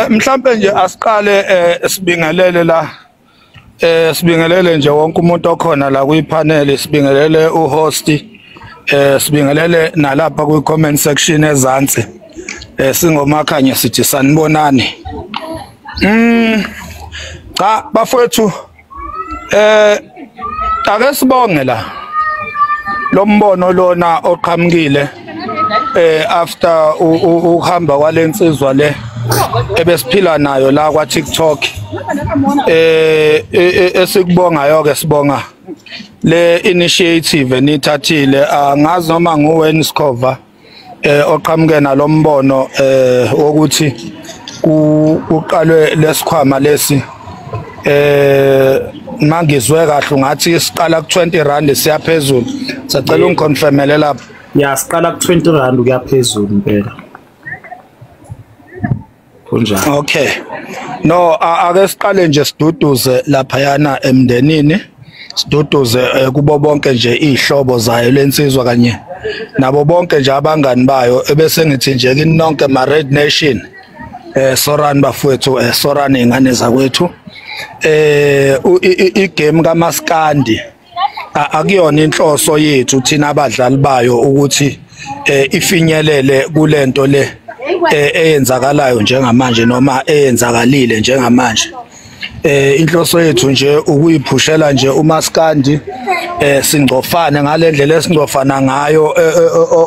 Mhlambe nje asiqale sibingelele la, sibingelele nje wonke umuntu okhona la kwipanel, sibingelele uhost, sibingelele nalapha kwi comment section ezansi. Singomakhanya sithi sanibonani. Cha bafowethu, ake sibonge la lo mbono lona oqhamukile after ukuhamba kwalensizwa le ebesiphila nayo la kwa TikTok. Esikubongayo ke, sibonga le initiative enithathile. Angazi noma nguwe Sikhova oqhamuke nalombono wokuthi kuqalwe lesikhwama lesi. Mangizwe kahle ngathi siqala ku 20 rand siyaphezulu. Sacela ungiconfirmele lapho. Ya, siqala ku 20 rand kuyaphezulu impela. Kunjalo. Okay. No, ake siqale nje siduduze laphayana emndenini, siduduze kubo bonke nje ihlobo zayo lensizwa kanye nabo bonke nje abangani bayo, ebese ngithi nje kini nonke ma Red Nation, sorani bafowethu, sorani ingane zakwethu. Igame kaMaskandi akuyona inhloso yethu thina abadlali bayo ukuthi ifinyelele kulento le eyenzakalayo njengamanje noma eyenzakalile njengamanje. Inhloso yethu nje ukuyiphushela nje uMaskandi, singcofane ngalendlela esingcofana ngayo,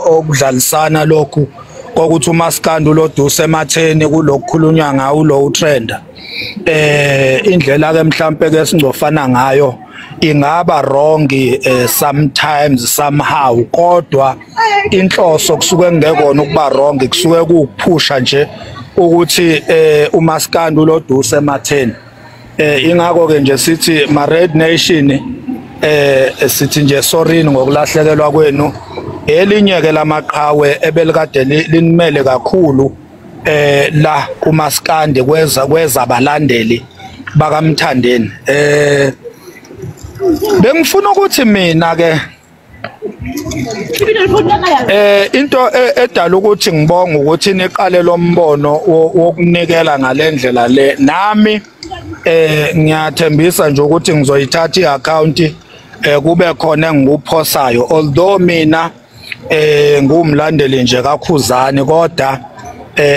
okudlalisana lokhu kokuthi uMaskandi uloduse ematheni kulokukhulunywa ngawo lo utrenda. Indlela ke mhlambe ke singcofana ngayo ingaba wrong sometimes somehow, kodwa inhloso kusuke kungekona ukuba wrong, kusuke kukuphusha nje ukuthi uMaskandi uloduse ematheni. Ingakho ke nje sithi ma Red Nation, sithi nje sorry ngokulahlekelwa kwenu. Elinye ke lamaqhawe ebelikade linimele kakhulu la kuMaskandi kweza abalandeli bakaMthandeni. Bengifuna ukuthi mina ke into edala ukuthi ngibonga ukuthi niqale lo mbono wokunikela ngalendlela le, nami ngiyathembisa nje ukuthi ngizoyithatha iaccount kube khona engikuphosayo, although mina ngumlandeli nje kaKhuzani, kodwa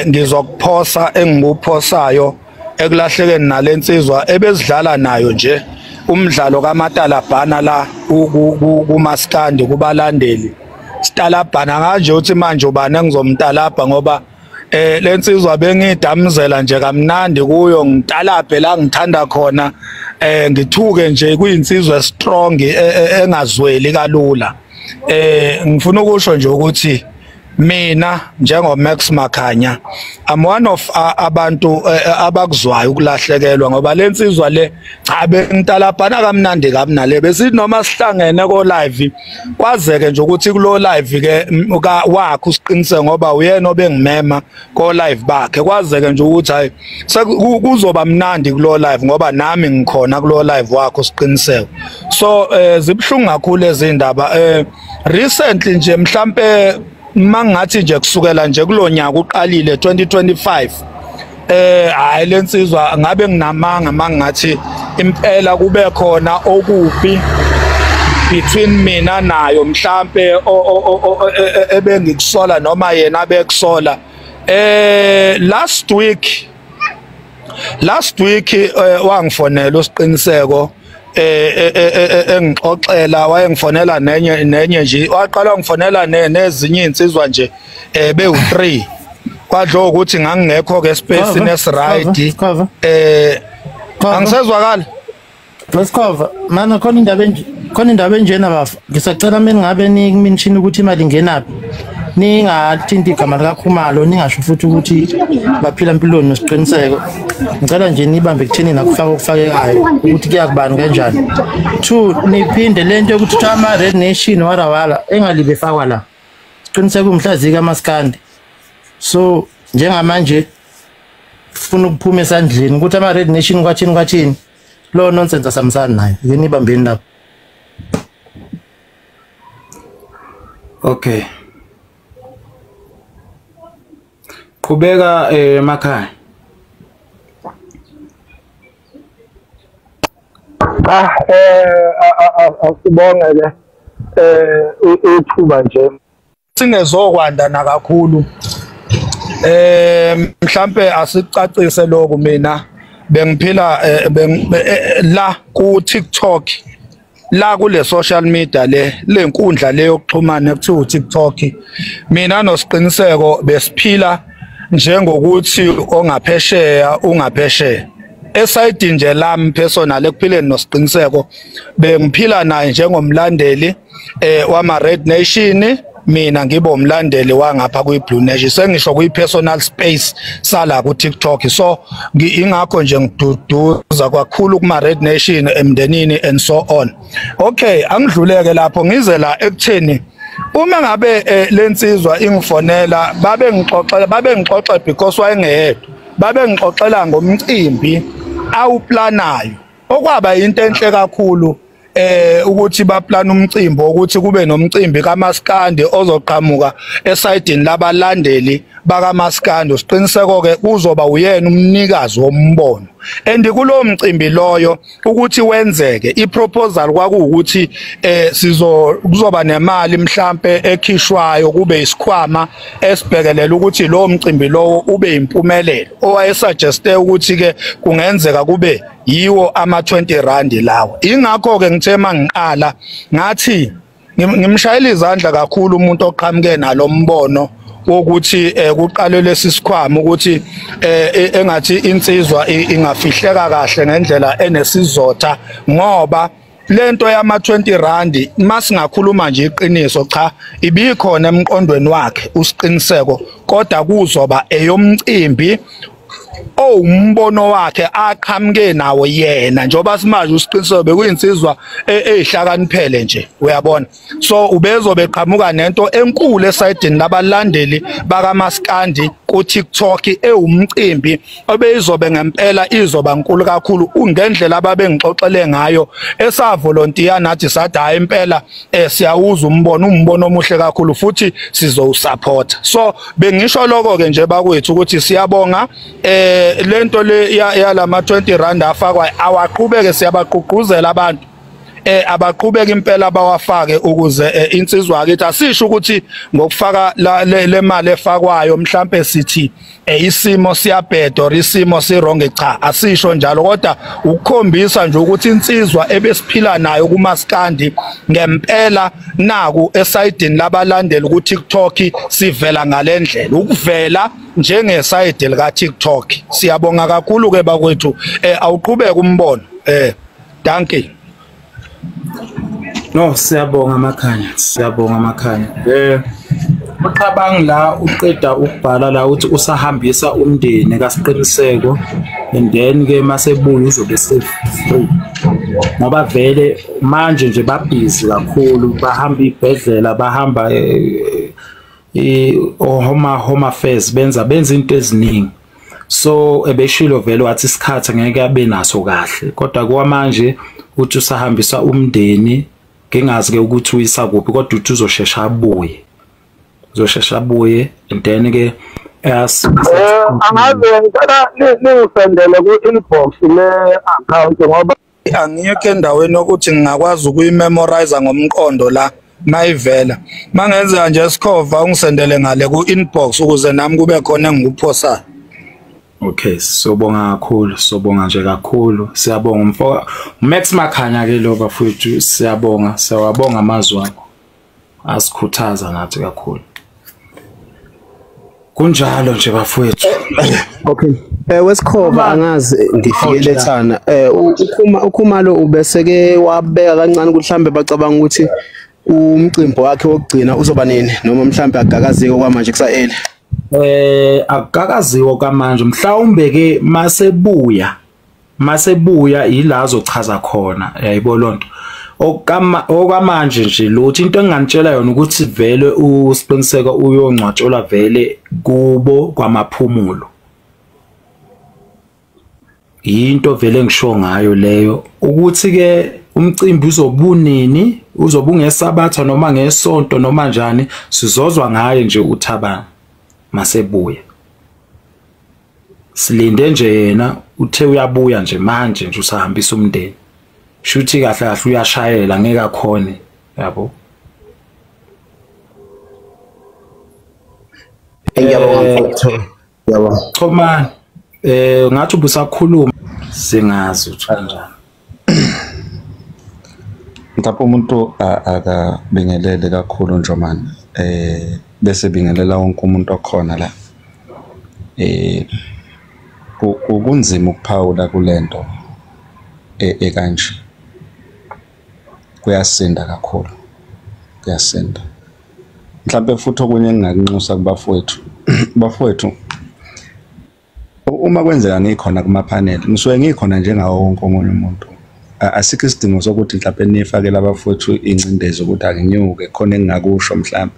ngizokuphosa engikuphosayo ekulahlekeni nalensizwa ebezidlala nayo nje umdlalo kaMatalabhana la kuMaskandi kubalandeli. Sitalabhana kanje uthi manje ubani engizomtalabha, ngoba lensizwa bengidamzela nje kamnandi kuyo, ngitalabhe la ngithanda khona, ngithuke nje kuyinsizwa strong engazweli kalula. Ngifuna ukusho nje ukuthi mina njengo Max Makhanya, I'm one of abantu abakuzwayo ukulahlekelwa, ngoba lensizwa le cha bengitalabhana kamnandi kabi nale, besithi noma sihlangene ko live kwazeke nje ukuthi kulo live ke wakhe usiqinise, ngoba uyena obengimema ko live bakhe, kwazeke nje ukuthi hayi kuzoba mnandi kulo live ngoba nami ngikhona kulo live wakhe usiqiniseko. So zibhlungu kakhulu ezindaba. Recently nje mhlambe mangathi nje kusukela nje kulonyaka uqalile 2025, hayi lensizwa ngabe nginamanga mangathi impela kube khona okubi between mina nayo, mhlambe ebengikusola noma yena abekusola. Last week wangifonela uSiqiniseko engixoxela, wayengifonela nenye nje, waqala wangifonela nezinye insizwa nje bewu3, kwadlo ukuthi ngangingekho ke space nesi right. Angisezwakala Masikhova mana khona indaba enje, khona indaba enjena bafa. Ngisacela mina ngabe ni-mention ukuthi imali ingenaphi, ningathinti igama likaKhumalo, ningasho futhi ukuthi baphila empilweni nesiqiniseko. Ngicela nje nibambe kuthini nakufaka okufakekayo ukuthi kuyakubani kanjani. Two, niphinde lento yokuthi ama Red Nation warawala engalibe fakwa la. Siqiniseko umhlazi kaMaskandi. So njengamanje ufuna ukuphuma esandleni ukuthi ama Red Nation kwathini kwathini. Lo nonsense asamsani nayo. Ake nibambeni lapho. Okay. Qhubeka emakhaya. Cha, asibonge ke ithuba nje singezokwanda nakakhulu. Mhlambe asicacise lokhu. Mina bengiphila la ku TikTok, la kule social media, le nkundla le yokuxhumana ekuthiwa TikTok. Mina noSiqiniseko besiphila njengokuthi ongaphesheya ungaphesheya. Esayidini nje lami personal ekuphileni noSiqiniseko, bengiphila naye njengomlandeli wama Red Nation, mina ngibe umlandeli wangapha kwi Blue Nation, sengisho kwi personal space sala ku TikTok. So ingakho nje ngiduduza kakhulu kuma Red Nation emndenini and so on. Okay, angidluleke lapho ngize la ekutheni uma ngabe lensizwa ingifonela, babe ngixoxela because wayengeyedwa, babe ngixoxela ngomcimbi awuplanayo, okwaba into enhle kakhulu ukuthi baplana umcimbi ukuthi kube nomcimbi kaMaskandi ozoqhamuka esayidini labalandeli bakaMaskandi. Siqiniseko ke kuzoba uyena umnikazi wombono, and kulowo mcimbi loyo ukuthi wenzeke, iproposal kwakuwukuthi sizo kuzoba nemali mhlambe ekhishwayo, kube isikhwama esibhekelela ukuthi lo mcimbi lowo ube impumelelo. Owayesuggeste ukuthi ke kungenzeka kube yiwo ama 20 rand lawo. Ingakho ke ngithe mangiqala ngathi ngimshayela izandla kakhulu umuntu oqhamuke nalombono wokuthi kuqalwe lesi sikhwama, ukuthi engathi insizwa ingafihleka kahle ngendlela enesizotha, ngoba lento yama 20 rand, masingakhuluma nje iqiniso, cha, ibikhona emqondweni wakhe uSiqiniseko, kodwa kuzoba eyomcimbi owumbono wakhe aqhamuke nawo yena, njengoba simazi uSiqiniseko bekuyinsizwa eyihlakaniphele nje, uyabona. So ubezobe eqhamuka nento enkulu esayidini labalandeli bakaMaskandi ku TikTok, ewumcimbi obeyizobe ngempela izoba nkulu kakhulu ngendlela ababengixoxele ngayo. Esavolontiya nathi sathi hayi impela, siyawuza umbono, umbono omuhle kakhulu futhi sizowusupport. So bengisho lokho ke nje bakwethu ukuthi siyabonga lento le yalama 20 rand afakwa, awaqhubeke, siyabaqhuqhuzela abantu abaqhubeka impela bawafake ukuze insizwa akithi. Asisho ukuthi ngokufaka le mali efakwayo mhlambe sithi isimo siyabheda or isimo si wrong, cha, asisho njalo, kodwa ukukhombisa nje ukuthi insizwa ebesiphila nayo kumaskandi ngempela naku esayidini labalandeli ku TikTok sivela ngalendlela, ukuvela njengesayidi lika TikTok. Siyabonga kakhulu ke bakwethu, awuqhubeka umbono, dankie. No, siyabonga Makhanya, siyabonga Makhanya. Uqhabang la uqeda ukubhala la uthi usahambisa umndeni kaSiqiniseko, and then ke masebuya uzobe se free. Ngoba vele manje nje babhizi kakhulu, bahamba ibhedlela, bahamba home affairs, benza into eziningi. So ebeshilo vele wathi isikhathi ngeke abe naso kahle, kodwa kwamanje uthi usahambisa umndeni, ngingazi ke ukuthi uyisa kuphi, kodwa uthi uzoshesha abuye, uzoshesha abuye and then ke as Angaze ngicela ningisendele ku-inbox le account, ngoba angikho endaweni yokuthi ngingakwazi ukuyimemorize ngomqondo la mayivela. Mangenzeka nje sikhova ungisendele ngale ku-inbox ukuze nami kube khona engikuphosayo. Okay, sobonga kakhulu, sobonga nje kakhulu. Siyabonga umfo Max Makhanya ke lo bafowethu, siyabonga, siyawabonga amazwi akho. Asikhuthaza nathi kakhulu. Kunjalo nje bafowethu. Okay. Wesikhova, angazi ngifike lethana. Ukhuma uKhumalo ubese ke wabeka kancane ukuthi mhlambe bacabanga ukuthi umcimbi wakhe wokugcina uzoba nini, noma mhlambe agakazike kwamanje kusa early? Akukakaziwa kwamanje, mhlawumbe ke masebuya ila azochaza khona, yayibo lonto. Okwamanje nje lutho. Into enginganitshela yona ukuthi vele uSiqiniseko uyongcwatshelwa vele kubo kwamaphumulo, into vele engisho ngayo leyo. Ukuthi ke umcimbi uzobunini, uzobe ungesabatha noma ngesonto noma njani, sizozwa ngaye nje uThabang masebuya. Silinde nje yena, uthe uyabuya nje manje nje, usahambisa umndeni. Shuthi kahle kahle uyashayela ngeke akhone, yabo. Ngiyabonga mfowethu. Ngiyabonga. Chomani, ngathi ubusakhuluma singazi ukuthi kanjani. Mhlawumbe umuntu akabingelele kakhulu Njomane, bese bingelela wonke umuntu okhona la. Kunzima ukuphawula kulento ekanje. Kuyasinda kakhulu. Kuyasinda. Mhlawumbe futhi okunye engingakunxusa kubafowethu. Bafowethu, uma kwenzeka ngikhona kuma-panel, ngisuke ngikhona njengawo wonke omunye umuntu. Asikho isidingo sokuthi mhlawumbe nifakele abafowethu ingcindezi ukuthi anginyuke khona engingakusho mhlawumbe.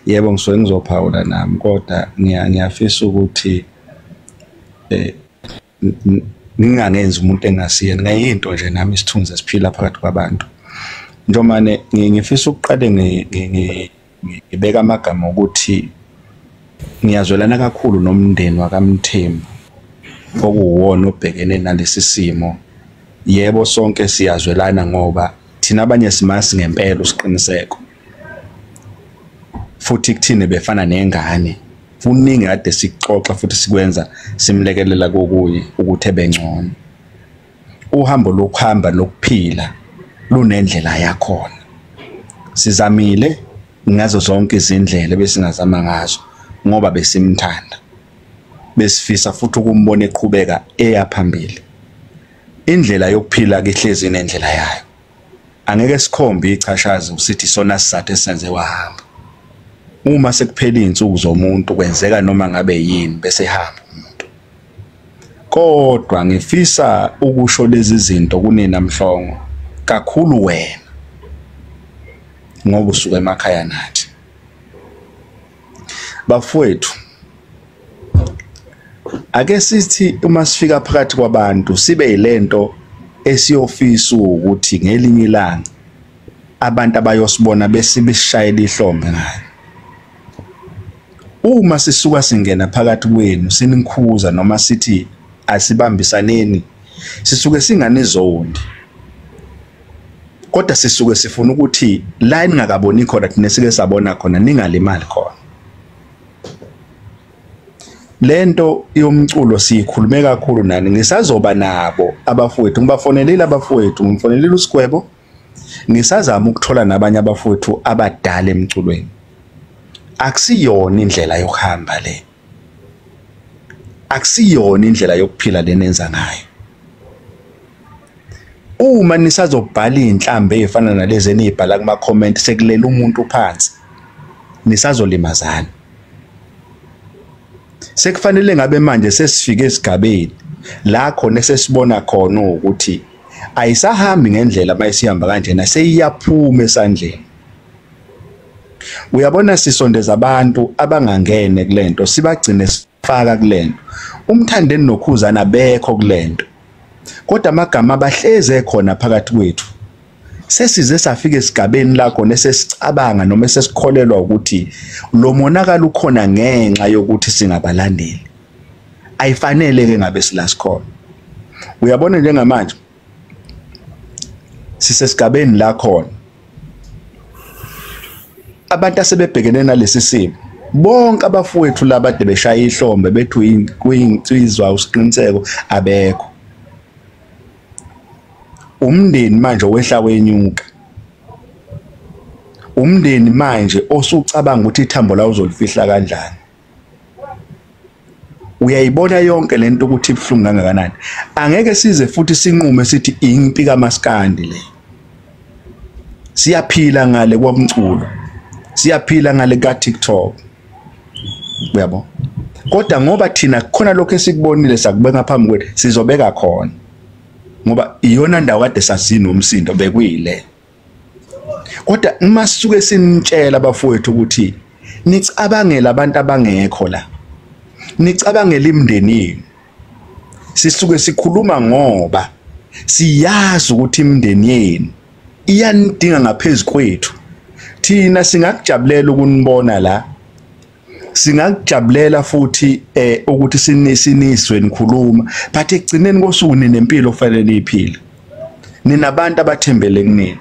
Yebo, ngisuke ngizophawula nami, kodwa ngiyafisa ukuthi ngingangenzi umuntu engasiyena. Ngayinto nje nami isithunzi esiphila phakathi kwabantu. Njomane, ngifisa ukuqale ngibeka amagama ukuthi ngiyazwelana kakhulu nomndeni wakaMthembu okuwuwona obhekene nalesi simo. Yebo, sonke siyazwelana ngoba thina abanye simasi ngempela usiqiniseko, futhi kuthina befana nengane. Kuningi kade sikuxoxa futhi sikwenza simlekelela kokunye ukuthi ebengcono. Uhambo lokuhamba lokuphila lunendlela yakhona. Sizamile ngazo zonke izindlela ebesingazama ngazo ngoba besimthanda, besifisa futhi ukumbona eqhubeka eya phambili. Indlela yokuphila ihlezi inendlela yayo. Angeke sikhombe ichashazi usithi sona sizathu esenze wahamba. Uma sekuphela izinsuku zomuntu kwenzeka noma ngabe yini bese ehamba umuntu. Kodwa ngifisa ukusho lezi zinto kunina Mhlongo, kakhulu wena ngoba usuka emakhaya nathi. Bafowethu, ake sithi uma sifika phakathi kwabantu sibe yilento esiyofisa ukuthi ngelinye ilanga abantu abayosibona bese besishayela ihlombe ngayo. Uma sisuka singena phakathi kwenu sinikhuza noma sithi asibambisaneni, sisuke singanizondi, kodwa sisuke sifuna ukuthi la ningakaboni khona thina sike sabona khona ningalimali khona. Lento yomculo siyikhulume kakhulu nani, ngisazoba nabo abafowethu, ngibafonelile abafowethu, ngifonelile uSigwebo, ngisazama ukuthola nabanye abafowethu abadala emculweni. Akusiyona indlela yokuhamba le, akusiyona indlela yokuphila le nenza ngayo. Uma nisazobhala inhlambe ezifana nalezi enizibhala kuma comment sekulela umuntu phansi, nisazolimazana. Sekufanele ngabe manje sesifike esigabeni la khona esesibona khona ukuthi ayisahambi ngendlela mayisihamba kanjena, seyiyaphuma esandleni. Uyabona, sisondeza abantu abangangene kulento, sibagcine sifaka kulento. Umthandeni noKhuzana bekho kulento, kodwa amagama abahleze khona phakathi kwethu. Sesize safika esigabeni la khona esesicabanga noma esesikholelwa ukuthi lo monakalo ukhona ngenxa yokuthi singabalandeli. Ayifanele ke ngabe sila sikhona. Uyabona njengamanje sisesigabeni la khona abantu asebebhekene nalesi simo, bonke abafowethu laba ade beshaya ihlombe bethu kuyinsizwa usiqiniseko abekho. Umndeni manje wehla wenyuka, umndeni manje osucabanga ukuthi ithambo la uzolifihla kanjani. Uyayibona yonke lento ukuthi ibhlungu kangakanani. Angeke size futhi sinqume sithi impi kaMaskandi le. Siyaphila ngale kwamculo, siyaphila ngale ka TikTok, uyabo. Kodwa ngoba thina khona lokho esikubonile sakubeka phambi kwethu, sizobeka khona ngoba iyona ndawo kade sasinomsindo bekuyile. Kodwa uma sisuke sinitshela abafowethu ukuthi nicabangela abantu abangekho la, nicabangela imindeni yenu, sisuke sikhuluma ngoba siyazi ukuthi imindeni yenu iyanidinga ngaphezulu kwethu. Thina singakujabulela ukunibona la, singakujabulela futhi ukuthi siniswe nikhuluma, but ekugcineni kosuku ninempilo ofanele niyiphile. Ninabantu abathembele kunini.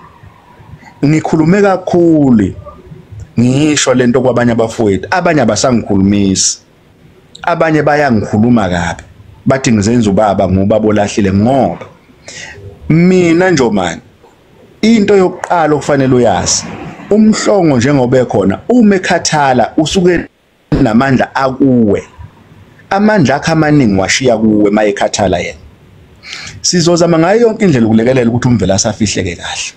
Ngikhulume kakhulu ngisho lento kwabanye abafowethu, abanye abasangikhulumisi, abanye bayangikhuluma kabi, bathi ngizenza ubaba ngubaba olahlile. Ngoba mina Njomane, into yokuqala okufanele uyazi, umhlongo njengoba ekhona uma ekhathala usuke namandla akuwe, amandla akhe amaningi washiya kuwe mayekhathala yena. Sizozama ngayo yonke indlela ukulekelela ukuthi uMvelase afihleke kahle.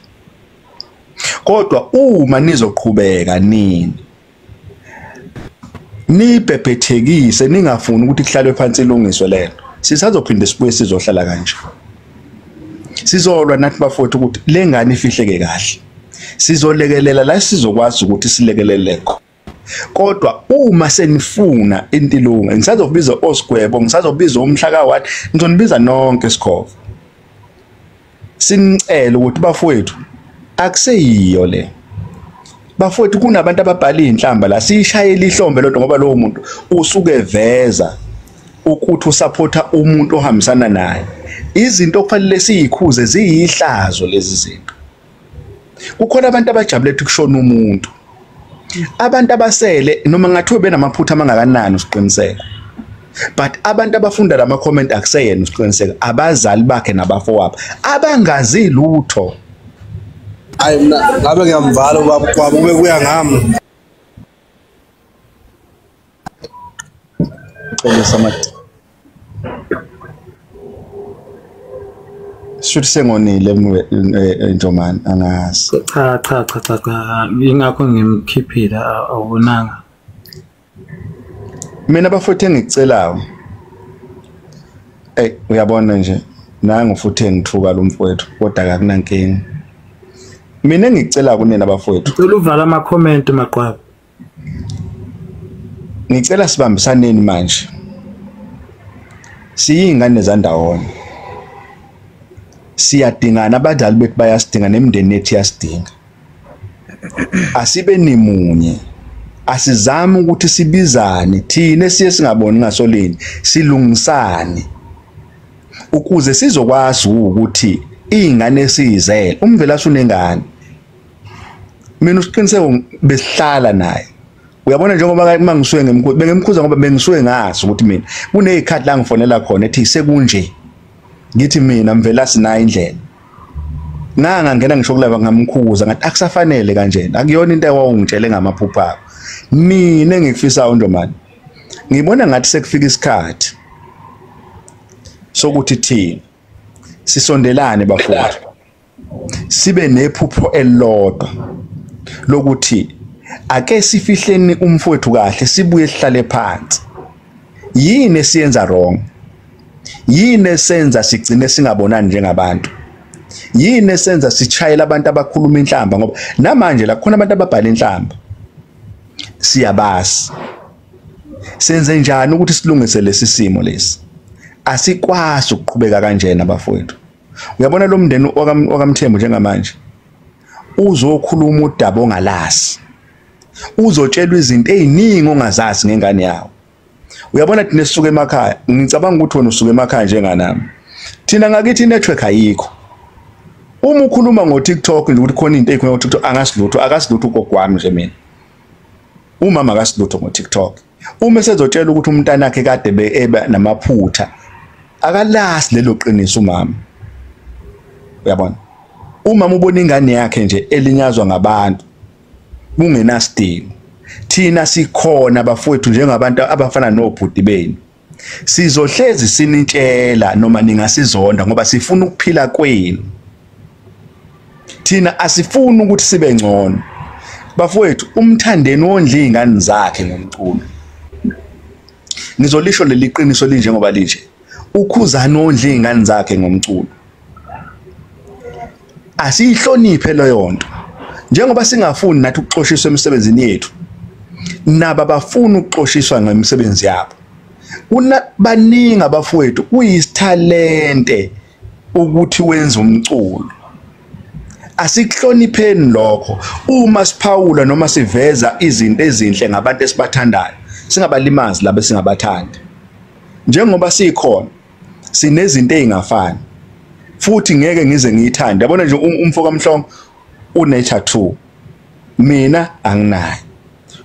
Kodwa uma nizoqhubeka nini nibhebhethekise ningafuni ukuthi kuhlalwe phansi ilungiswe lento, sisazophinde sibuye sizohlala kanje. Sizolwa nathi bafowethu ukuthi le ngane ifihleke kahle. Sizolekelela la sizokwazi ukuthi silekelele khona. Kodwa uma senifuna intilunga, ngisazobiza osigwebo, ngisazobiza umhla ka1, ngizonibiza nonke sikhova. Sinicela ukuthi bafowethu akuseyiyo le. Bafowethu kunabantu ababhala inhlamba la, siyishayela ihlombe lodwa ngoba lowo muntu usuke veza ukuthi usupporta umuntu ohambisana naye. Izinto okufanele siyikhuze ziyihlazo lezi zinto. Kukhona abantu abajabulela ukushona umuntu. Abantu abasele noma ngathiwe benamaphutha amangakanani usiqiniseko, but abantu abafunda lama comment akuseyena usiqiniseko, abazali bakhe nabafowabo abangazi lutho. Hayi mina ngabe ngiyamvala ubaba kwabo kube kuya ngami. Shuthi sengonile Njomane, angazi. Cha cha cha cha cha, ingakho ngimkhiphile, awubonanga. Mina bafowethu engikucelayo, uyabona nje nangu futhi engithuka lo mfowethu, kodwa akunankinga. Mina engikucela kunina bafowethu, ngicela uvala ama comment Maqwaba. Ngicela sibambisaneni manje. Siyingane zandawonye. Siyadingana, abadlali bethu bayasidinga nemindeni yethu iyasidinga. Asibe nimunye. Asizame ukuthi sibizane thina siye singaboni ngasolini, silungisane ukuze sizokwazi ukuthi ingane esiyizele. UMvelase unengane. Mina usiqiniseko besihlala naye. Uyabona njengoba uma ngisuke ngemkhuza, bengimkhuza ngoba bengisuke ngazi ukuthi mina kunezikhathi la ngifonela khona ethi sekunje. Ngithi mina Mvelase nayo indlela. Ngangena ngisho kulava ngamkhuza ngathi akusafanele kanjena, akuyona into ewawungitshele ngamaphupho akho. Mina engikufisayo Njomane, ngibona ngathi sekufika isikhathi sokuthi thina sisondelane bafowethu, sibe nephupho elilodwa lokuthi ake sifihleni umfowethu kahle, sibuye sihlale phansi. Yini esiyenza wrong? Yini esenza sigcine singabonani njengabantu? Yini esenza sichayela abantu abakhuluma inhlamba? Ngoba namanje la kukhona abantu ababhala inhlamba, siyabazi. Senze njani ukuthi silungise lesi simo lesi? Asikwazi ukuqhubeka kanjena bafowethu. Uyabona lo mndeni wakaMthembu njengamanje uzokhuluma udaba ongalazi, uzotshelwa izinto eziningi ongazazi ngengane yawo. Uyabona thina sisuka emakhaya, ngicabanga ukuthi wena usuka emakhaya njenganami. Thina ngakithi network ayikho. Uma ukhuluma ngo TikTok nje ukuthi khona into ekhona ngo TikTok, angasilutho, akasilutho ugogo wami nje mina. Umama akasilutho ngo TikTok. Uma esezotshela ukuthi umntana wakhe kade eba namaphutha, akalasi lelo qiniso umama. Uyabona? Umama ubona ingane yakhe nje elinyazwa ngabantu kungenasidingo. Thina sikhona bafowethu njengabantu abafana nobhuti benu. Sizohlezi sinitshela noma ningasizonda ngoba sifuna ukuphila kwenu. Thina asifuni ukuthi sibe ngcono. Bafowethu, umthandeni wondla izingane zakhe ngomculo. Ngizolisho leli qiniso linjengoba linje. Ukhuzani wondla izingane zakhe ngomculo. Asiyihloniphe leyo nto. Njengoba singafuni nathi ukuxoshiswa emsebenzini yethu, naba bafuna ukuxoshiswa ngemisebenzi yabo. Baningi abafowethu, kuyisithalente ukuthi wenze umculo. Asikuhlonipheni lokho. Uma siphawula noma siveza izinto ezinhle ngabantu esibathandayo, singabalimazi labo esingabathandi. Njengoba sikhona sinezinto ezingafani, Futhi ngeke ngize ngiyithande. Yabona nje umfo kaMhlongo une tattoo, mina anginayo.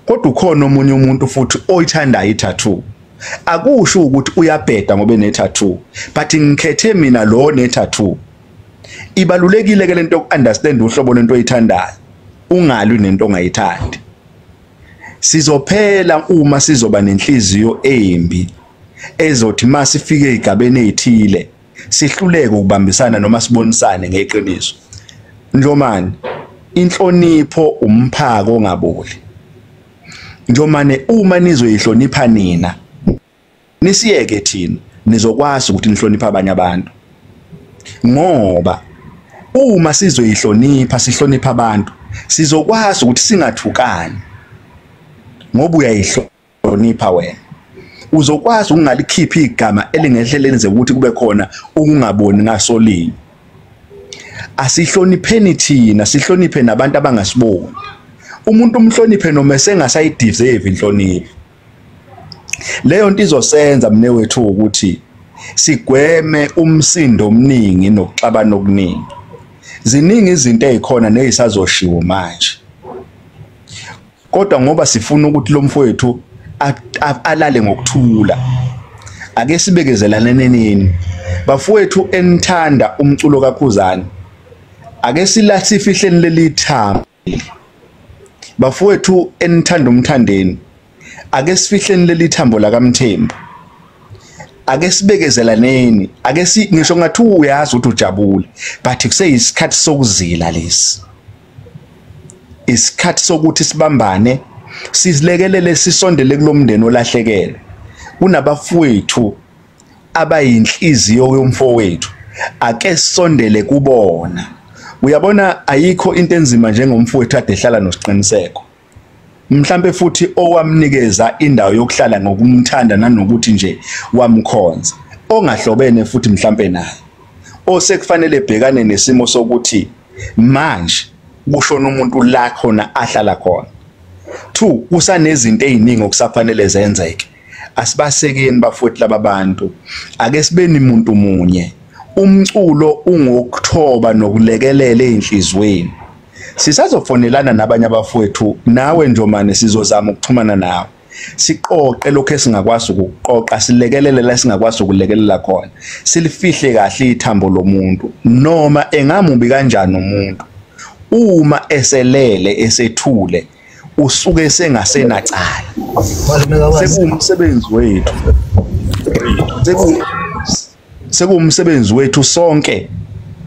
Kodwa ukhona omunye umuntu futhi oyithandayo i-tattoo. Akusho ukuthi uyabheda ngoba ene tattoo, but ngikhethe mina lo ne tattoo. Ibalulekile ke lento yoku-understand uhlobo lento oyithandayo, ungalwi nento ongayithandi. Sizophela uma sizoba nenhliziyo embi ezothi masifike ezigabeni ezithile sihluleke ukubambisana noma sibonisane ngeqiniso. Njomani, inhlonipho umphako ongaboli. Njomane, uma nizoyihlonipha nina, nisiyeke thina, nizokwazi ukuthi nihloniphe abanye abantu. Ngoba uma sizoyihlonipha, sihlonipha abantu, sizokwazi ukuthi singathukani. Ngoba uyayihlonipha wena, uzokwazi ukungalikhipha igama elingehle lenze ukuthi kube khona ukungaboni ngasolinye. Asihlonipheni thina, sihloniphe nabantu abangasiboni. Umuntu umhloniphe noma esengasayideserve inhlonipho. Leyo nto izosenza mne wethu ukuthi sigweme umsindo omningi nokuxabana okuningi. Ziningi izinto ezikhona nezisazoshiwo manje. Kodwa ngoba sifuna ukuthi lo mfowethu alale ngokuthula, ake sibekezelane nini. Bafowethu enithanda umculo kaKhuzani, ake silathi leli thambo. Bafowethu enithanda uMthandeni, ake sifihleni leli thambo la kaMthembu. Ake sibekezelaneni, ake si ngisho ngathi uyazi ukuthi ujabule, but kuseyisikhathi sokuzila lesi. Isikhathi sokuthi sibambane, sizilekelele, sisondele kulomndeni olahlekelwe. Kunabafowethu abayinhliziyo yomfowethu, ake sisondele kubona. Uyabona, ayikho into enzima njengomfowethu ade ehlala noSiqiniseko. Mhlambe futhi owamnikeza indawo yokuhlala ngokumthanda nanokuthi nje wamkhonza, ongahlobene futhi mhlambe naye, osekufanele ebhekane nesimo sokuthi manje kushona umuntu la khona ahlala khona. 2, kusanezinto eziningi okusafanele zenzeke. Asibasekeni bafowethu laba bantu, ake sibeni umuntu munye. Umculo ungokuthoba nokulekelela einhlizweni. Sisazofonelana nabanye abafowethu, nawe Njomane sizozama ukuxhumana nawe, siqoqe lokho esingakwazi ukuqoqa, silekelele la singakwazi ukulekelela khona, silifihle kahle ithambo lomuntu. Noma engamubi kanjani umuntu, uma eselele esethule usuke sengasenacala. Sekuwumsebenzi wethu, sekuwumsebenzi wethu sonke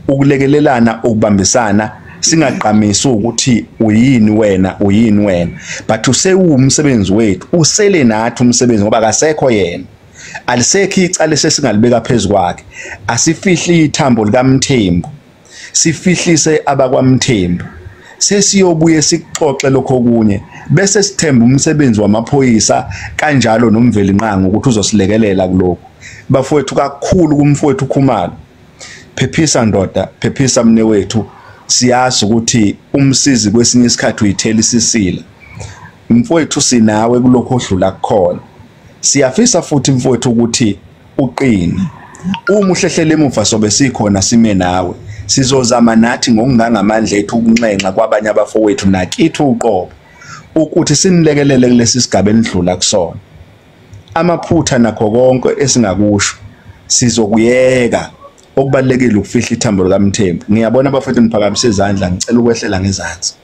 ukulekelelana, ukubambisana, singaqhamisi ukuthi uyini wena, uyini wena, but usewumsebenzi wethu, usele nathi umsebenzi ngoba akasekho yena. Alisekho icala esesingalibeka phezukwakhe. Asifihli ithambo likaMthembu, sifihlise abakwaMthembu. Sesiyobuye sikuxoxe lokho okunye, bese sithemba umsebenzi wamaphoyisa kanjalo noMvelinqangi ukuthi uzosilekelela kulokho. Bafowethu, kakhulu kumfowethu Khumalo, phephisa ndoda, phephisa mne wethu. Siyazi ukuthi umsizi kwesinye isikhathi uyithela isisila. Mfowethu, sinawe kulokho odlula kukhona. Siyafisa futhi mfowethu ukuthi uqine. Uma uhlehlela emuva sobe sikhona, sime nawe. Sizozama nathi ngokungangamandla ethu ukunxenxa kwabanye abafowethu nakithi uqobo ukuthi sinilekelele kulesi sigaba enidlula kusona. Amaphutha nakho konke esingakusho sizokuyeka. Okubalulekile ukufihla ithambo likaMthembu. Ngiyabona abafowethu niphakamise izandla, ngicela ukwehlela ngezansi.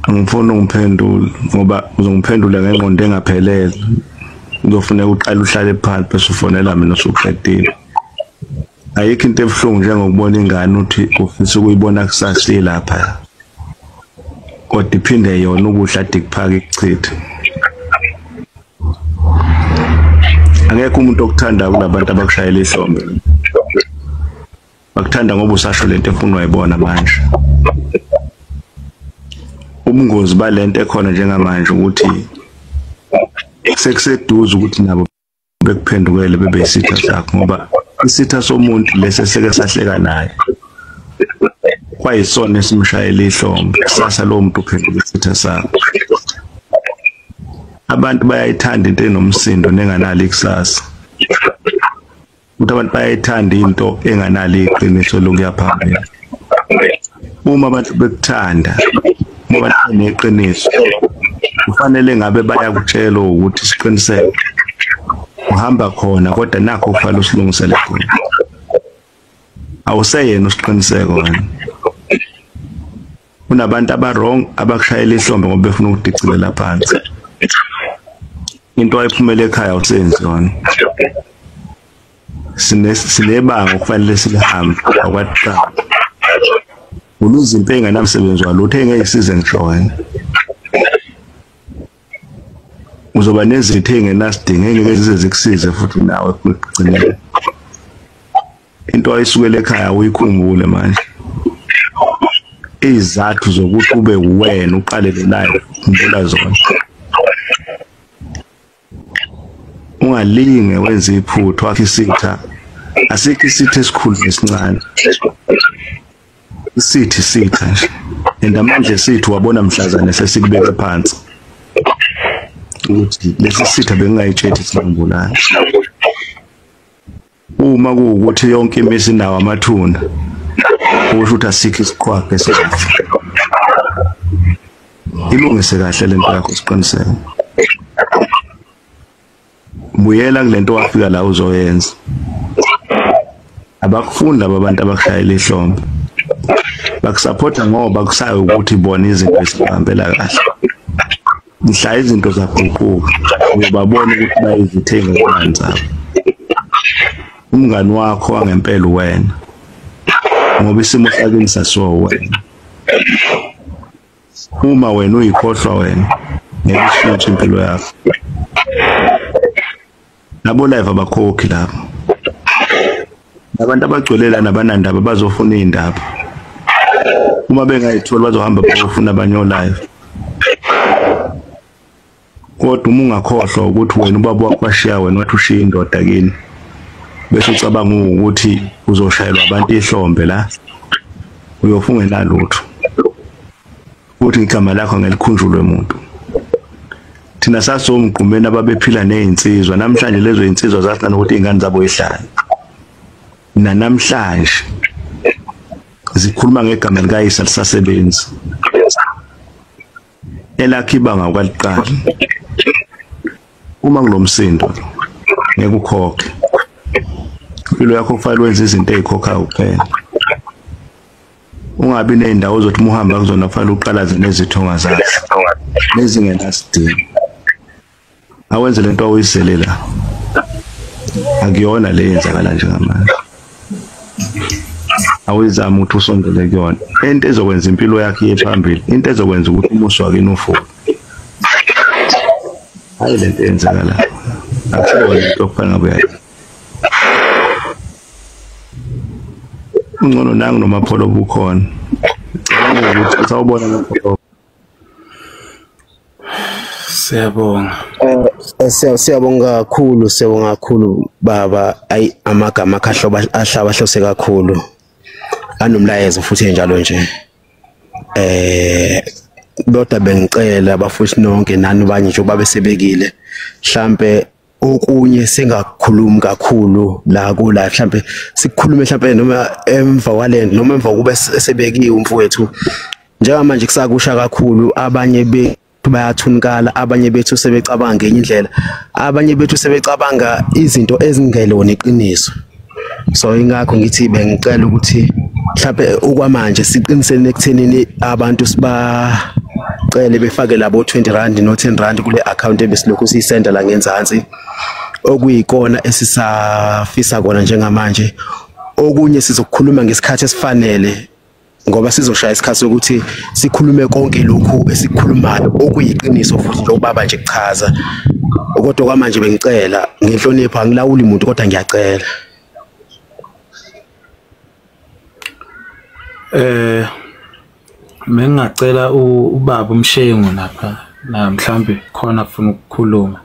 Angifuni ungiphendule ngoba uzongiphendula ngengqondo engaphelele. Uzofuneka uqale uhlale phansi bese ufonela mina usuqedile. Ayikho into ebuhlungu njengokubona ingane uthi ufisa ukuyibona kusasa lapha, kodwa iphinde yona ukudla ade kuphaka ikuchithe. Akekho umuntu okuthanda kulabantu abakushayela ihlombe. Bakuthanda ngoba usasho lento efuna uyibona manje. Ubungozi balento ekhona njengamanje ukuthi sekuseduze ukuthi nabo bekuphendukele bebe isitha sakho, ngoba isitha somuntu lesi eseke sahleka naye kwayisona esimshayela ihlombe. Kusasa lowo muntu uphenduka isitha sakho. Abantu bayayithanda into enomsindo nenganalo ikusasa. Ukuthi abantu bayayithanda into enganalo iqiniso lokuya phambili. Uma abantu bekuthanda, uma abantu beneqiniso, kufanele ngabe bayakutshela ukuthi siqiniseke. Uhamba khona kodwa nakho kufanele usilungisele khona. Awuseyena usiqiniseko wena. Kunabantu aba wrong abakushayela ihlombe ngoba befuna ukudicilela phansi. Into ayiphumele ekhaya awusenzi yona. Sinebanga okufanele silihambe akwaqala. Uluza impi engenamsebenzi walutho engeke isize ngisho wena. Uzoba nezitha engenasidingo engeke zize zikusize futhi nawe ekugcineni. Into ayisukele ekhaya uyikhumbule manje. Izathu zokuthi ube wena uqale le life khumbula zona. Ungalinge wenze iphutha wakhe isitha. Asikho isitha esikhulu nesincane. Isithi sitha nje. And amandla esithu wabona mhlazane sesikubeke phansi. Ukuthi lesi sitha bengingayitshethi singibulala. Uma kuwukuthi yonke imisi inawo amathuna, kusho ukuthi asikho isiqhwaga esizofa. Ilungise kahle lento yakho siqiniseke. Buyela kulento wafika la uzoyenza. Abakufuni laba bantu abakushayela ihlombe. Bakusupporta ngoba kusayo ukuthi bona izinto ezihambela kahle. Mhla izinto zaguquka uyobabona ukuthi bayizithenga ngezimali zabo. Umngani wakho wangempela wena. Ngoba isimo sakini sasiwa wena. Uma wena uyikhohlwa wena, ngeke ishintshe impilo yakho. Labo live abakhokhi lapho. Abantu abagcwele lana abanandaba bazofuna izindaba. Uma bengayitholi bazohamba bayofuna abanye live. Kodwa uma ungakhohlwa ukuthi wena ubaba wakho washiya wena wathi ushiya indoda kini, bese ucabanga ukuthi uzoshayelwa abantu ihlombe la, uyofunga enalutho. Uthi igama lakho ngelikhunjulwe umuntu. Thina sasomgqumeni ababephila nezinsizwa, namhlanje lezo zinsizwa zasina ukuthi izingane zabo ihlale. Namhlanje zikhuluma ngegama likayise lisasebenzi. Elakhe ibanga kwaliqala. Uma kulomsindo ngeke ukhokhe. Impilo yakho kufanele wenze izinto ezikhokhayo kuphela. Ungabi nezindawo ozothi uma uhamba kuzona kufanele uqalaze nezithonga zakho nezingenasidingo. Awenze lento awuyizele la. Akuyona le yenzakala njengamanje. Awuyizama ukuthi usondele kuyona. Into ezokwenza impilo yakho iye phambili, into ezokwenza ukuthi umusi wakini ufuke. Hayi lento eyenzakala. Akuyona into okufanele ngabe uyayenza. Ungcono nangu noMapholo bukhona. Ngicabanga ukuthi sawubona Mapholo. Siyabonga. Siyabonga kakhulu, siyabonga kakhulu baba. Ayi amagama akahloba ahlaba hlose kakhulu. Anomlayezo futhi njalo nje. Kodwa bengicela abafuthi nonke nani banye nje babe sebekile. Mhlambe okunye singakhulumi kakhulu la ku live, mhlambe sikhulume mhlambe noma emva kwalento noma emva kube sebekiwe umfowethu. Njengamanje kusakusha kakhulu, abanye bethu bayathunkala, abanye bethu sebecabanga ngenye indlela, abanye bethu sebecabanga izinto ezingelona iqiniso. So ingakho ngithi bengicela ukuthi mhlambe okwamanje siqiniseni ekuthenini abantu sibacele befake labo 20 rand no 10 rand kule account ebesilokhu siyisenda la ngenzansi, okuyikona esisafisa kona njengamanje. Okunye sizokukhuluma ngesikhathi esifanele, ngoba sizoshaya isikhathi sokuthi sikhulume konke lokhu esikhulumayo okuyiqiniso futhi njengoba nje kuchaza. Kodwa kwamanje bengicela ngenhlonipho, angilawuli umuntu kodwa ngiyacela. Mengingacela ubaba uMshengu lapha na mhlambe khona afuna ukukhuluma.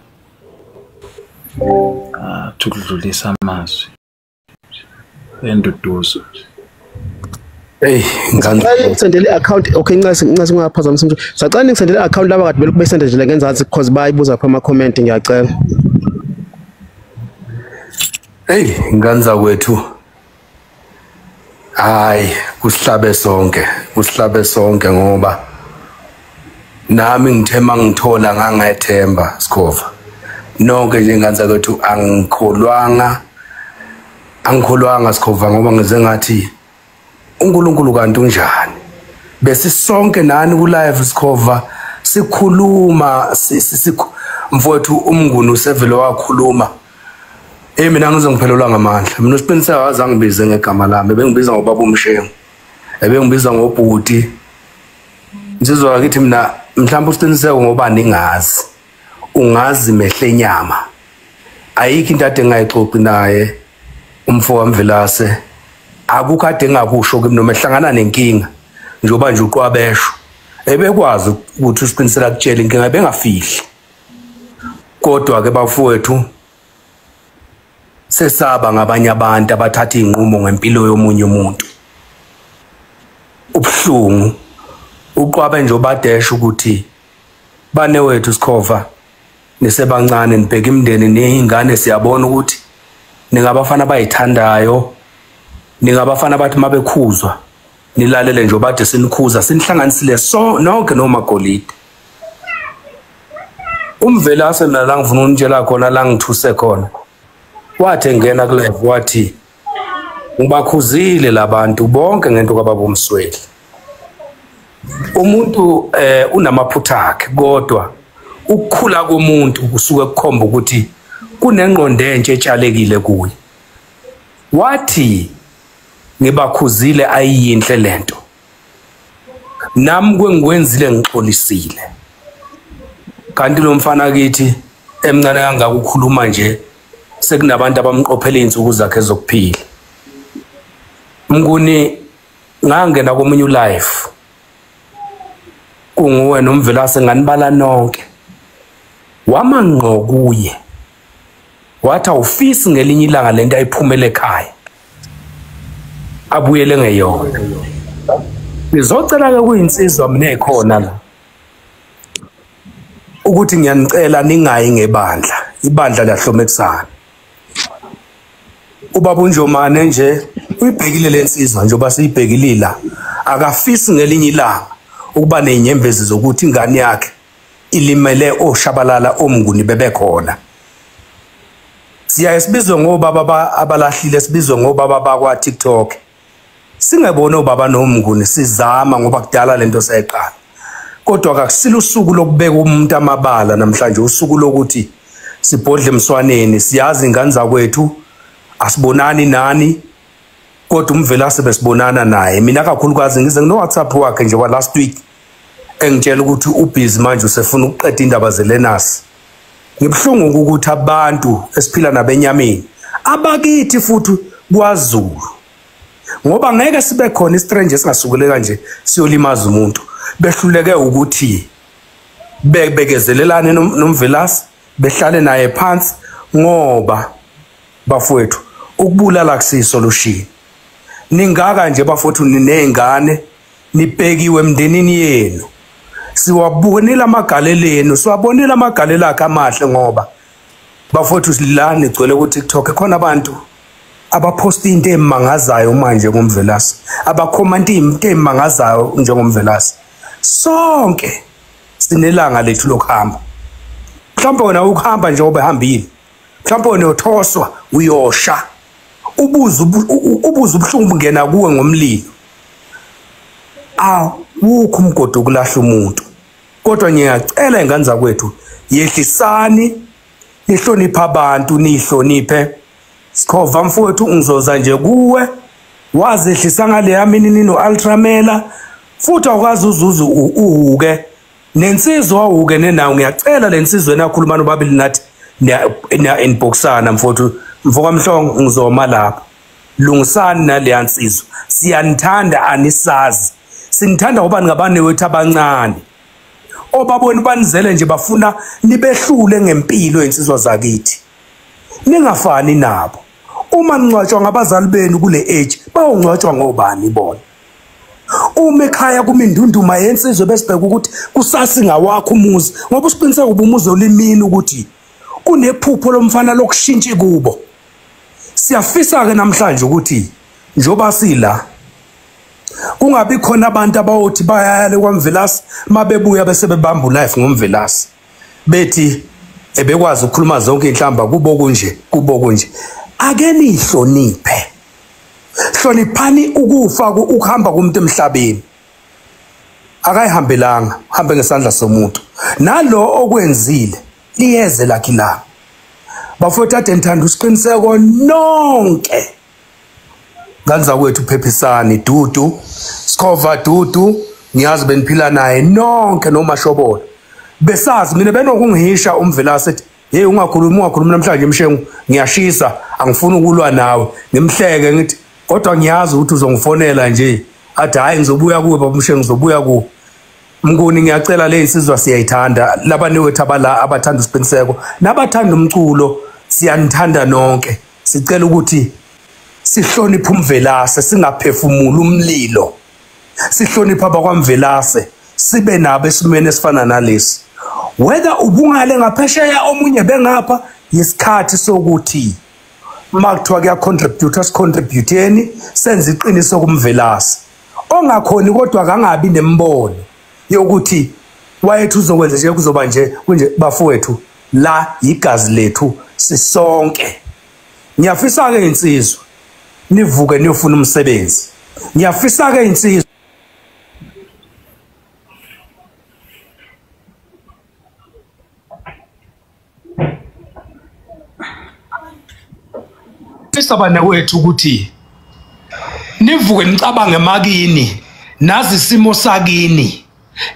Ukudlulisa amazwi enduduzo. Hey, ngani ngisendele i-account. Okay, ncasi ungaphazamisa nje. Sacela ngisendele i-account laba kade belokhu besende nje ngenzansi because bayibuza pha ama comment, ngiyacela. Hey, ngane zakwethu. Hayi, kusihlabe sonke, kusihlabe sonke ngoba nami ngithema ngithola ngangethemba Sikhova. Nonke nje ngane zakwethu angikholwanga. Angikholwanga Sikhova ngoba ngize ngathi uNkulunkulu kanti unjani. Bese sonke nani ku live Sikhova sikhuluma mfowethu uMnguni usevele wakhuluma. Mina ngize ngiphelelwa ngamandla. Mina uSiqiniseko azange ngibize ngegama lami, bengibiza ngobaba uMshengu. Ebengibiza ngobhuti. Insizwa kithi mina mhlawumbe uSiqiniseko ngoba ningazi. Ungazi mehlenyama. Ayikho into ade ngayixoxi naye umfo kaMvelase. Akukho ade ngakusho kimi noma ehlangana nenkinga njengoba nje uqwabesho. Ebekwazi ukuthi uSiqiniseko akutshele inkinga bengafihli. Kodwa ke bafowethu sesaba ngabanye abantu abathatha inqumo ngempilo yomunye umuntu. Ubuhlungu uqwabe nje obadesha ukuthi bane wethu Sikhova nisebancane nibheka imindeni nezingane, siyabona ukuthi ningabafana abayithandayo, ningabafana abathi mabekhuzwa nilalele nje obade sinikhuza sinihlanganisile so nonke nomagolide. UMvelase mina la ngifuna unitshela khona la ngithuse khona, wathi engena ku-live wathi ngibakhuzile labantu bonke ngento kababa uMsweli. Umuntu unamaphutha akhe, kodwa ukukhula komuntu kusuke kukhomba ukuthi kunengqondo entsha etshalekile kuye. Wathi ngibakhuzile ayiyinhle lento, nami kwengikwenzile ngixolisile. Kanti lo mfana kithi emncane kangaka ukukhuluma nje sekunabantu abamqophele insuku zakhe zokuphila. Mnguni ngangena komunye ulife kunguwe noMvelase nganibala nonke, wama ngqo kuye wathi awufisi ngelinye ilanga lento ayiphumele ekhaya abuyele ngeyona. Ngizocela ke kuyinsizwa mina ekhona la ukuthi ngiyanicela ningayi ngebandla, ibandla liyahlomekisana. Ubaba uNjomane nje uyibhekile lensizwa njengoba siyibhekile la, akafisi ngelinye ilanga ukuba nezinyembezi zokuthi ingane yakhe ilimele oshabalala oMnguni bebekhona. Siyaye sibizwe ngobaba abalahlile, sibizwe ngobaba bakwa TikTok. Singebona obaba noMnguni sizama ngoba kudala lento seyiqala. Kodwa akusilo usuku lokubeka umuntu amabala namhlanje, usuku lokuthi sibhodle emswaneni. Siyazi ingane zakwethu asibonani nani, kodwa uMvelase besibonana naye. Mina kakhulukazi ngize ngino WhatsApp wakhe nje wa last week engitshela ukuthi ubhizi manje usefuna ukuqeda indaba zelenasi. Ngibuhlungu ukuthi abantu esiphila nabenyameni abakithi futhi kwaZulu, ngoba ngeke sibe khona istrange esingasukule kanje siyolimaza umuntu. Behluleke ukuthi bebekezelelane noMvelase, behlale naye phansi, ngoba bafowethu ukubulala kusiyi solution. Ningaka nje bafowethu ninezingane, nibhekiwe emndenini yenu, siwabonile amagalelo enu, siwabonile amagalelo akhe amahle, ngoba bafowethu la nigcwele ku TikTok khona abantu abaposta into emangazayo manje ngoMvelase, abakhomanta into emangazayo njengoMvelase. Sonke sinelanga lethu lokuhamba. Mhlawumbe wena ukuhamba nje obehambile, mhlawumbe wena uyothoswa uyosha, ubuze ubuhlungu bungena kuwe ngomlilo. Awukho umgodi ukulahla umuntu. Kodwa ngiyacela ingane zakwethu, yehlisani, nihloniphe abantu, nihloniphe. Sikhova mfowethu ngizoza nje kuwe, wazehlisa ngale yami nini no-Ultramela, futhi awukwazi uzuze uhuke nensizwa uhuke nenawo. Ngiyacela lensizwa enakhuluma nobabili nathi niya inboxana mfowethu, mfokaMhlongo ngizoma lapha. Lungisani naleya nsizwa, siyanithanda anisazi, sinithanda ngoba ningabane wethu abancane obabona banizele nje, bafuna nibehlule ngempilo insizwa zakithi. Ningafani nabo. Uma ningcwatshwa ngabazali benu kule age, bayongcwatshwa ngobani bona? Uma ekhaya kumindunduma yensizwe besibheka ukuthi kusasa ngawakho umuzi, ngoba usiqiniseka uba umuzi olimini ukuthi unephupho lomfana lokushintsha kubo. Siyafisa ke namhlanje ukuthi njoba sila kungabi khona abantu abawothi bayayale kwaMvelase mabebuya bese bebamba ulife ngoMvelase bethi ebekwazi ukukhuluma zonke inhlamba kubo kunje kubo kunje. Ake nihloniphe, hloniphani ukufa ukuhamba kumuntu emhlabeni. Akayihambelanga, hambe ngesandla somuntu. Nalo okwenzile liyeze lakhe la. Bafowethu ade nithanda usiqiniseko nonke. Ngane zakwethu phephisani Dudu, Sikhova Dudu, ngiyazi beniphila naye nonke noMashobolo. Besazi mina benokungihisha uMvelase ethi hey ungakhulumi ungakhulumi namhlanje Mshengu ngiyashisa angifuni ukulwa nawe. Ngimhleke ngithi kodwa ngiyazi ukuthi uzongifonela nje. Athi hayi ngizobuya kuwe baba Mshengu, ngizobuya kuwe. Mnguni ngiyacela le insizwa siyayithanda, labanewethu abala abathanda usiqiniseko nabathanda umculo siyanithanda nonke. Sicela ukuthi sihloniphe uMvelase, singaphefumuli umlilo. Sihloniphe abakwaMvelase, sibe nabo esimweni esifana nalesi. Whether ubungale ngaphesheya omunye bengapha, yisikhathi sokuthi makuthiwa kuya-contribute sicontributeni senze iqiniso kuMvelase. Ongakhoni kodwa kangabi nembono yokuthi wayethu uzokwenza nje kuzoba nje kunje. Bafowethu la igazi lethu sisonke. Ngiyafisa ke insizwa nivuke niyofuna umsebenzi. Ngiyafisa ke insizwa wethu ukuthi nivuke nicabange makini, nazi isimo sakini,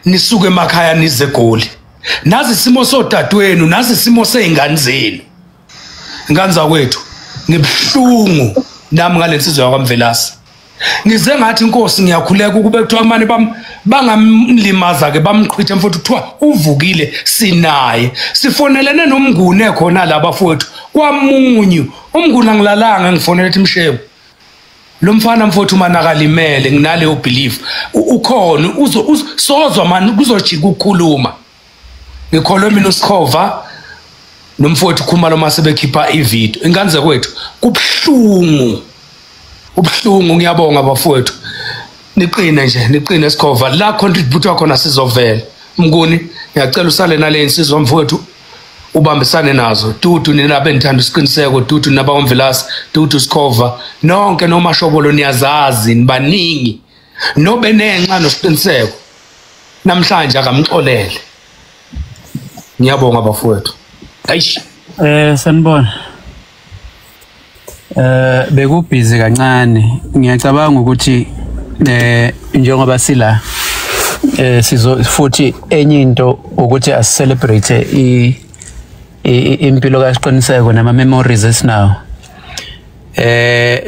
nisuke emakhaya nize eGoli, nazi isimo sodadewenu, nazi isimo sey'ngane zenu. Ngane zakwethu ngibuhlungu nami ngale nsizwa yakwaMvelase. Ngize ngathi inkosi ngiyakhuleka ukube kuthiwa manje bangamlimaza ke bamqhithe mfowethu, kuthiwa uvukile sinaye. Sifonelene noMnguni ekhona la bafowethu kwamunyu. UMnguni angilalanga ngifonela ethi Mshengu lo mfana mfowethu manakalimele nginaleyo belief ukhona sozwa mani kuzojika ukukhuluma. Ngikholwe mina uSikhova nomfowethu Khumalo mase bekhipha ivideo. Ingane kwethu kubuhlungu, ubuhlungu. Ngiyabonga bafowethu, niqine nje, niqine Sikhova la contribute khona sizovela. Mnguni ngiyacela usale nale insizwa mfowethu, ubambisane nazo. Dudu nina benithanda usiqiniseko, Dudu nabakwaMvelase, Dudu Sikhova nonke noMashobolo niyazazi nibaningi. Nobe nenxa nosiqiniseko namhlanje akamxolele. Ngiyabonga bafowethu. Ayish. Sanibona. Bekubhizi kancane. Ngiyacabanga ukuthi njengoba sila sizo futhi enye into ukuthi asicelebrate impilo kaSiqiniseko nama memories esinawo.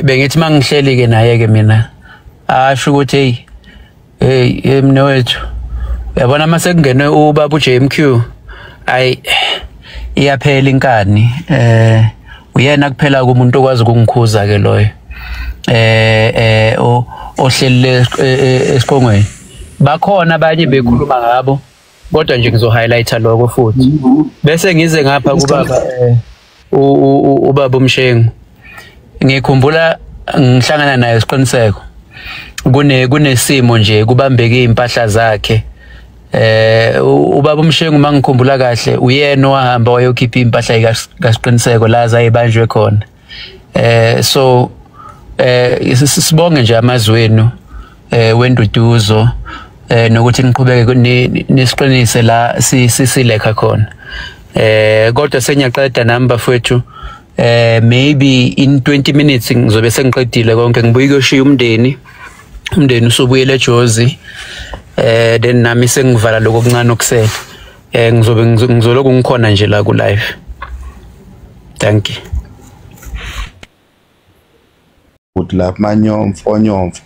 Bengithi mangihleli ke naye ke mina asho ukuthi hey hey mina wethu uyabona mase kungene ubaba uJMQ ayi iyaphela inkani. Uyena kuphela kumuntu okwazi ukungikhuza ke loyo ohlelile esiqongweni. Bakhona abanye bekhuluma ngabo kodwa nje ngizo highlighta lokho futhi bese ngize ngapha kubaba ubaba uMshengu. Ngikhumbula ngihlangana naye Siqiniseko kunesimo nje kubambeke impahla zakhe. Ubaba uMshengu mangikhumbula kahle uyena owahamba wayokhipha impahla kaSiqiniseko la zayibanjwe khona. So sibonge nje amazwenu wenduduzo nokuthi niqhubeke nisiqinise la sisilekha khona. Kodwa sengiyaqeda nami bafowethu. Maybe in 20 minutes ngizobe sengiqedile konke, ngibuye kuyoshiya umndeni usubuyele eJozi. Then nami sengivala lokho okuncane okusele. Ngizobe ngizoloku ngikhona nje la ku live. Thank you. Ukuthi lapha manyomfo nyomfo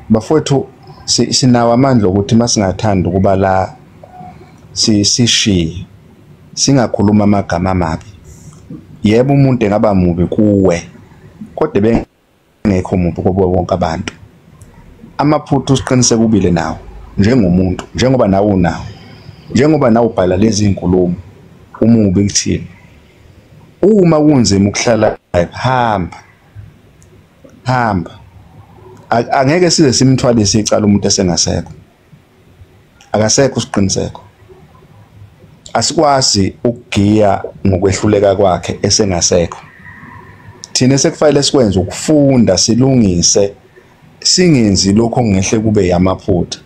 bafowethu sinawo amandla ukuthi masingathanda ukuba la sishiye singakhuluma amagama amabi. Yebo umuntu engaba mubi kuwe kodwa bengekho mubi kubo bonke abantu. Amaphutha usiqiniseke ubile nawo njengomuntu, njengoba nawe unawo, njengoba nawe ubhala lezi inkulumo umubi kuthini. Uma kunzima ukuhlala live, hamba hamba. Angeke size simthwalise icala umuntu esengasekho. Akasekho Siqiniseko. Asikwazi ukugiya ngokwehluleka kwakhe esengasekho. Thina sekufanele sikwenze ukufunda, silungise, singenzi lokho ongehle kube yamaphutha.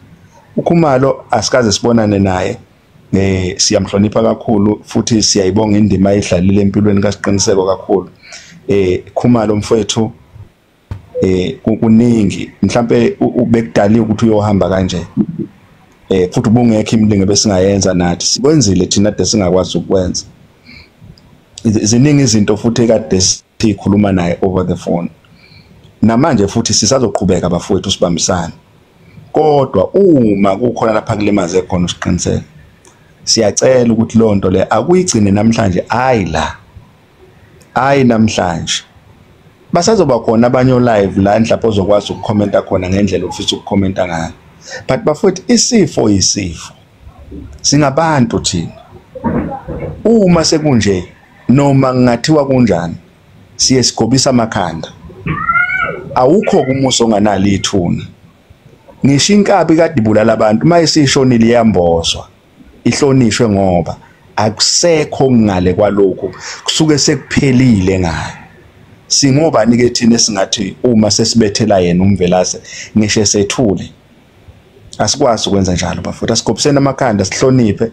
UKhumalo asikaze sibonane naye, siyamhlonipha kakhulu futhi siyayibonga indima ayidlalile empilweni kaSiqiniseko kakhulu. Khumalo mfowethu, kuningi mhlambe ubekudaliwe ukuthi uyohamba kanje, futhi ubungekho imilingo besingayenza nathi, sikwenzile thina kade singakwazi ukwenza. Ziningi izinto futhi ekade sikhuluma naye over the phone. Namanje futhi sisazoqhubeka bafowethu sibambisane. Kodwa uma kukhona lapha kulimaze khona uSiqiniseko, siyacela ukuthi leyo nto le akuyigcine namhlanje, ayi la, ayi namhlanje. Basazoba khona abanye live la mhlawumbe ozokwazi ukukhomenta khona ngendlela ofisa ukukhomenta ngayo. But bafowethu, isifo isifo, singabantu thina. Uma sekunje noma kungathiwa kunjani, siye sigobisa amakhanda. Awukho kumuso onganalo ithuna. Ngisho inkabi kade ibulala abantu, mayisishonile iyambozwa, ihlonishwe, ngoba akusekho ngale kwalokho, kusuke sekuphelile ngayo. Singobani ke thina esingathi uma sesibethela yena uMvelase ngisho sethule? Asikwazi ukwenza njalo bafowethu. Asigobiseni amakhanda, sihloniphe,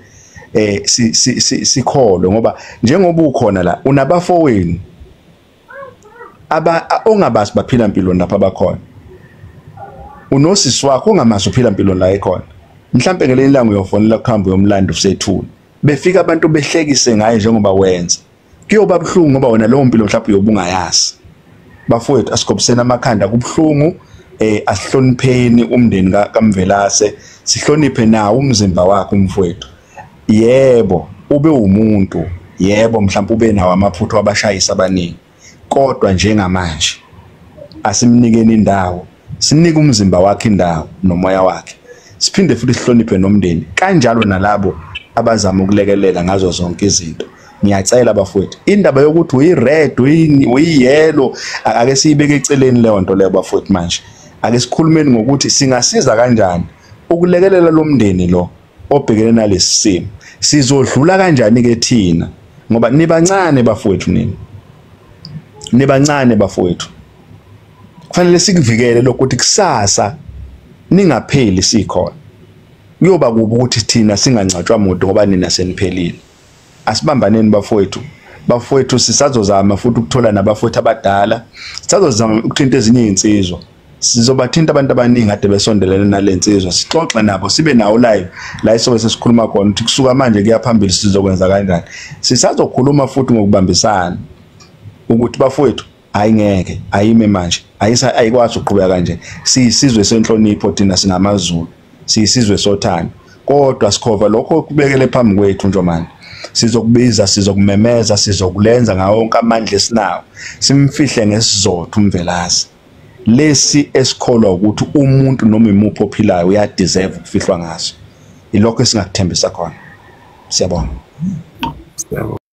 sikholwe, ngoba njengoba ukhona la unabafowenu aba ongabazi baphila impilo lapha abakhona, unosisi wakho ongamazi uphila impilo la ekhona. Mhlambe ngelinye ilanga uyofonela kuhamba uyomlanda usethule, befika abantu behlekise ngaye njengoba wenza, kuyoba buhlungu ngoba wena leyo mpilo mhlawumbe uyobungayazi. Bafowethu, asigobiseni amakhanda, kubuhlungu. Asihlonipheni umndeni kaMvelase, sihloniphe nawo umzimba wakhe umfowethu. Yebo ube umuntu, yebo mhlawumbe ube nawo amaphutha abashayisa abaningi, kodwa njengamanje asimnikeni indawo, sinike umzimba wakhe indawo nomoya wakhe, siphinde futhi sihloniphe nomndeni kanjalo nalabo abazama ukulekelela ngazo zonke izinto. Ngiyacela bafowethu, indaba yokuthi uyi-red uyi-yellow ake siyibeke eceleni leyo nto leyo bafowethu. Manje ake sikhulumeni ngokuthi singasiza kanjani ukulekelela lo mndeni lo obhekene nalesi simo. Sizodlula kanjani ke thina, ngoba nibancane bafowethu, nini nibancane bafowethu, kufanele sikuvikele lokho ukuthi kusasa ningapheli sikhona. Kuyoba kubi ukuthi thina singangcatshwa muntu ngoba nina seniphelile. Asibambaneni bafowethu. Bafowethu, sisazozama futhi ukuthola nabafowethu abadala, sisazozama ukuthinta ezinye izinsizwa, sizobathinta abantu abaningi kade besondelene nalensizwa, sixoxe nabo, sibe nawo live la isobe sesikhuluma khona ukuthi kusuka manje kuya phambili sizokwenza kanjani. Sisazokhuluma futhi ngokubambisana ukuthi bafowethu ayingeke ayime manje, ayikwazi ukuqhubeka kanje. Siyisizwe senhlonipho thina, singamaZulu, siyisizwe sothando, kodwa sikhova lokho kubekele phambi kwethu nje manje. Sizokubiza, sizokumemeza, sizokulenza ngawo wonke amandla esinawo, simfihle ngesizotho uMvelase lesi esikholwa ukuthi umuntu noma imuphi ophilayo uyadeserve ukufihlwa ngaso. Ilokho esingakuthembisa khona. Siyabonga. Siyabonga.